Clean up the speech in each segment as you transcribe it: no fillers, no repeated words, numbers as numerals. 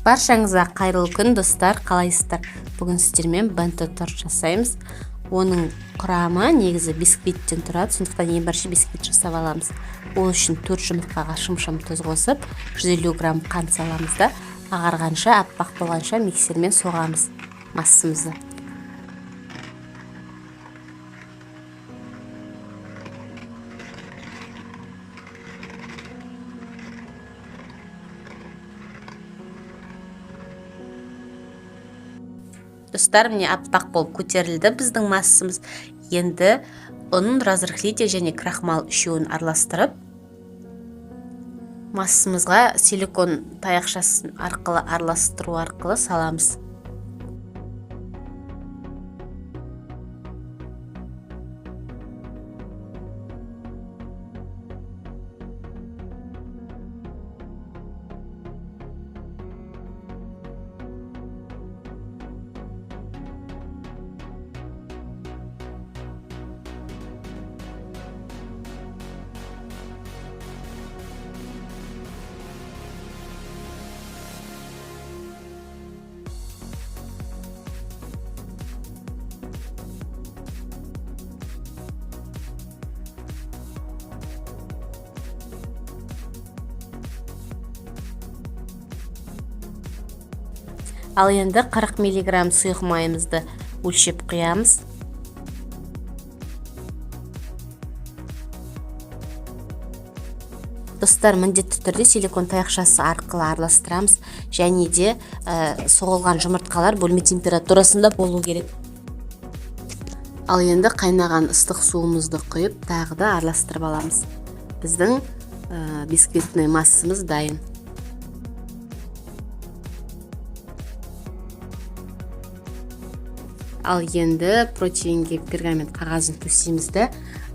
Баршаңызға қайырлы күн, достар! Қалайсыздар? Бүгін сіздермен бенто торт жасаймыз. Оның құрамы негізі бисквиттен тұрады, сондықтан ең бірінші бисквит жасап аламыз. Ол үшін 4 жұмыртқаға шым-шым тұз қосып, 150 грамм қант саламыз да, ағарғанша, аппақ болғанша миксермен соғамыз массамызды. Достар, міне, аппақ болып көтерілді біздің массамыз. Енді ұн, разрыхлитель және крахмал үшеуін араластырып, массамызға силикон таяқшасы арқылы араластыру арқылы саламыз. Ал енді 40 миллиграмм сұйық майымызды өлшеп құямыз. Достар, міндетті түрде силикон таяқшасы арқылы араластырамыз және де соғылған жұмыртқалар бөлме температурасында болу керек. Ал енді қайнаған ыстық суымызды құйып, тағы да араластырып аламыз. Біздің бисквитный массамыз дайын. Ал енді противеньге пергамент қағазын төсейміз де,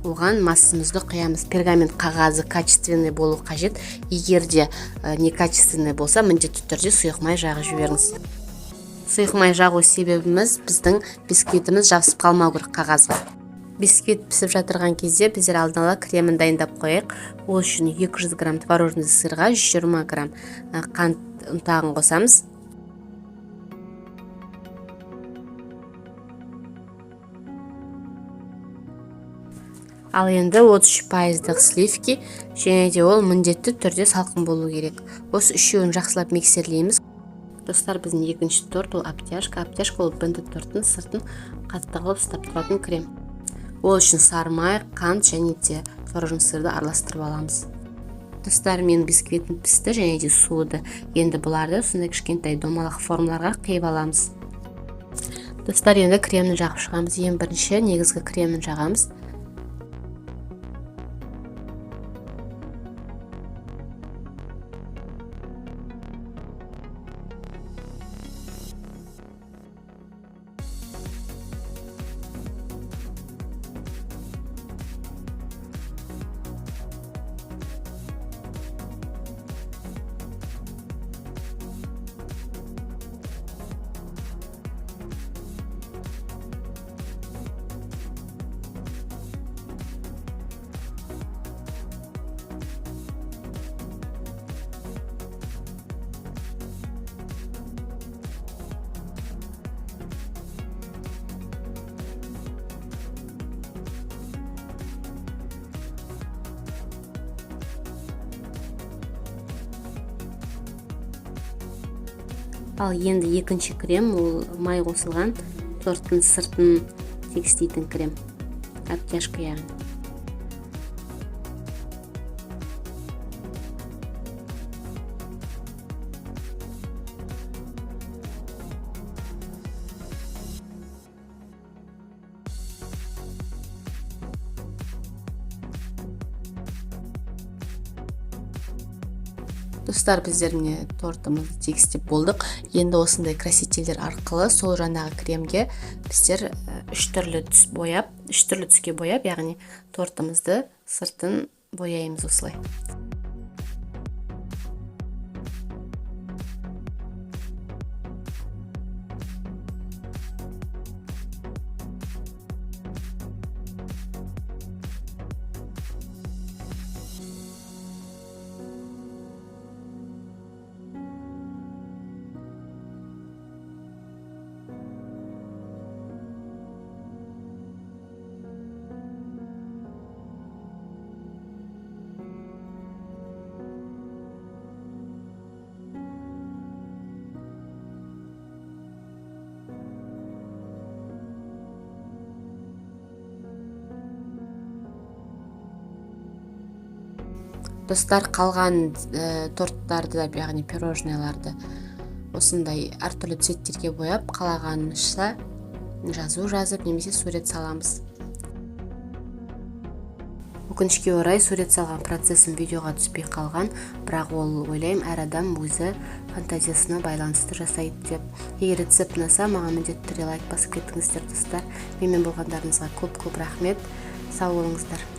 оған массамызды құямыз. Пергамент қағазы качественный болу қажет. Егер де некачественный болса, міндетті түрде сұйық май жағып жіберіңіз. Сұйық май жағу себебіміз, біздің бисквитіміз жабысып қалмау керек қағазға. Бисквит пісіп жатырған кезде біздер алдын ала кремін дайындап қояйық. Ол үшін 200 грамм творожный сырға 120 грамм қант ұнтағын қосамыз. Ал енді 33 пайыздық сливки, және де ол міндетті түрде салқын болу керек. Осы үшеуін жақсылап миксерлейміз. Достар, біздің екінші торт ол обтяжка. Обтяжка ол бенто торттың сыртын қатты қылып ұстап тұратын крем. Ол үшін сары май, қант және де творожный сырды араластырып аламыз. Достар, менің бисквитім пісті және де суыды. Енді бұларды осындай кішкентай домалақ формаларға қиып аламыз. Достар, енді кремін жағып шығамыз. Ең бірінші негізгі кремін жағамыз. Ал енді екінші крем, ол май қосылған торттың сыртын тегістейтін крем, обтяжка яғни. Достар, біздер міне тортымызды тегістеп болдық. Енді осындай красительдер арқылы сол жаңағы кремге біздер үш түрлі түс бояп, үш түрлі түске бояп, яғни тортымызды сыртын бояймыз осылай. Достар, қалған торттарды, яғни пирожныйларды, осындай әртүрлі цветтерге бояп, қалағанымызша жазу жазып немесе сурет саламыз. Өкінішке орай, сурет салған процесім видеоға түспей қалған, бірақ ол, ойлаймын, әр адам өзі фантазиясына байланысты жасайды деп. Егер рецепт ұнаса, маған міндетті түрде лайк басып кетіңіздер. Достар, менімен болғандарыңызға көп көп рахмет, сау болыңыздар.